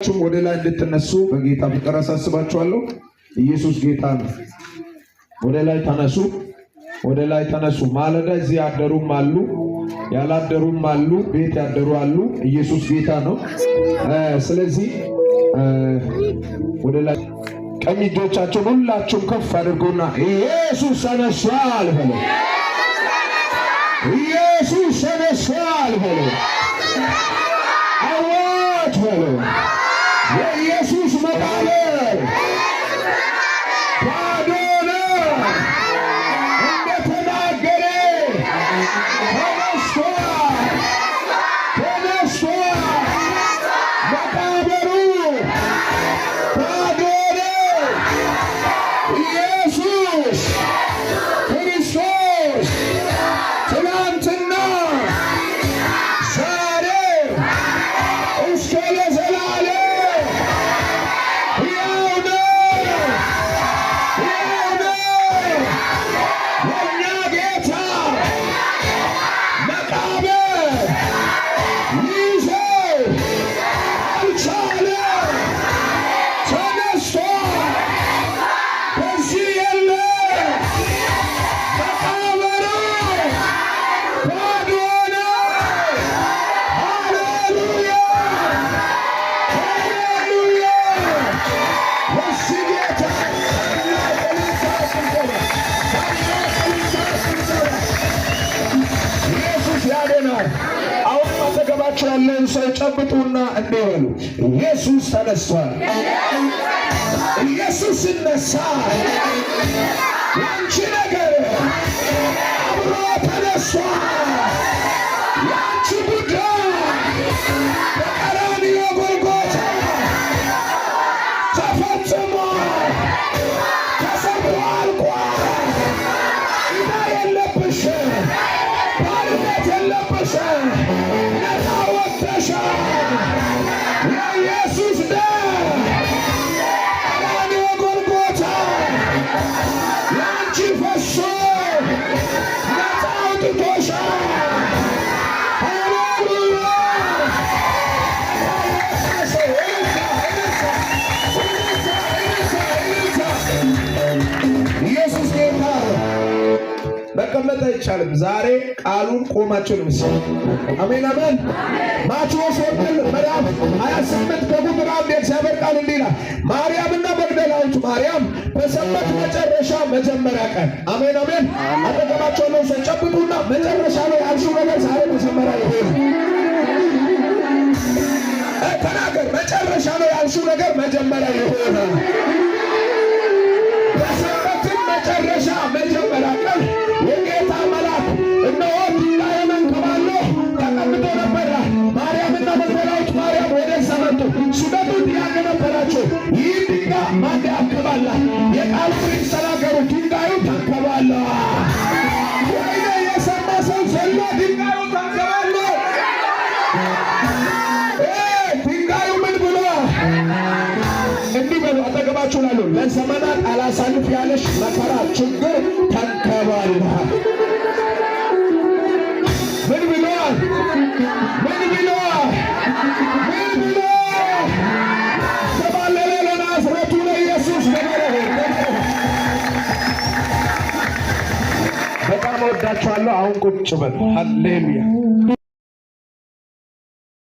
ሁላችሁም ወደ ላይ እንድትነሱ በጌታ ፍቅር አሳስባችኋለሁ። ኢየሱስ ጌታ ነው። ወደ ላይ ተነሱ፣ ወደ ላይ ተነሱ። ማለዳ እዚህ ያደሩም አሉ፣ ያላደሩም አሉ፣ ቤት ያደሩ አሉ። ኢየሱስ ጌታ ነው። ስለዚህ ወደ ላይ ቀኝ እጆቻቸውን ሁላችሁም ከፍ አድርጉና ኢየሱስ ተነሷል በሉ። ኢየሱስ ተነሷል በሉ። አዋጅ በሉ። የኢየሱስ መቃብር ባዶ ነው። እንደተናገረ ተነስቷል፣ ተነስቷል። መቃብሩ ባዶ ነው። ኢየሱስ ክርስቶስ ትናንትና፣ ዛሬ እስከ ለዘላለም ሕያው ነው። ሕያው ነው። የእኛ ጌታ መቃብር ሊይዘው አልቻለም። ተነስቷል። በዚህ የለም። መቃብሩ ባዶ ነው። ሃሌሉያ፣ ሃሌሉያ። ለዚህ ጌታ ታላቅ እልልታ፣ ጭብጨባ፣ ታላቅ እልልታ፣ ጭብጨባ። ኢየሱስ ያድናል። አሁን አጠገባችሁ ያለውን ሰው ጨብጡና እንዲህ በሉ፣ ኢየሱስ ተነስቷል። ኢየሱስ ሲነሳ ያንቺ ነገር አብሮ ተነስቷል። ያንቺ ጉዳይ በቀራንዮ ጎልጎታ ተፈጽሟል፣ ተሰርቶ አልቋል። ዕዳ የለብሽም፣ ባርነት የለብሽም። ነፃ ወጥተሻል። የኢየሱስ ደም ቀራንዮ ጎልጎታ ያንቺ ፈሶ ነፃ አውጥቶሻል። ሃሌሉያ! እልልታ፣ እልልታ፣ እልልታ፣ እልልታ፣ እልልታ! ኢየሱስ ጌታ ነው። መቀመጥ አይቻልም። ዛሬ ቃሉን ቆማችሁ ነው የምትሰሙት። አሜን አሜን። ማቴዎስ ወንጌል ምዕራፍ 28 ከቁጥር 1 የእግዚአብሔር ቃል እንዲህ ይላል። ማርያምና መግደላዊት ማርያም በሰንበት መጨረሻ መጀመሪያ ቀን፣ አሜን አሜን። አጠገባቸው ያለውን ሰው ጨብጡና መጨረሻ ላይ ያልሽው ነገር ዛሬ መጀመሪያ ይሆን። ተናገር። መጨረሻ ነው ያልሽው ነገር መጀመሪያ ይሆናል። በሰንበትም መጨረሻ መጀመሪያ ቀን የጌታ መልአክ እነሆ ድንጋዩን አንከባሎ ተቀምጦ ነበረ። ማርያምና መግደላዊት ማርያም ወደዛ መጡ። ሲመጡ ጥያቄ ነበራቸው። ይህ ድንጋይ ማን ያንከባላል? የቃሉ ሪስ ተናገሩ። ድንጋዩ ተንከባሏል። ወይኔ፣ የሰማ ሰው ዘሎ ድንጋዩ ተንከባሎ፣ ድንጋዩ ምን ብሎ እንዲህ በሉ። አጠገባችሁ ላሉ ለዘመናት አላሳልፍ ያለሽ መከራ፣ ችግር ተንከባሏል። ምን ብለዋል? ምን ብለዋል? ምን ብለዋል? ተባለለ ለናዝረቱ ለኢየሱስ ገበረ። በጣም እወዳችኋለሁ። አሁን ቁጭ በሉ። ሃሌሉያ።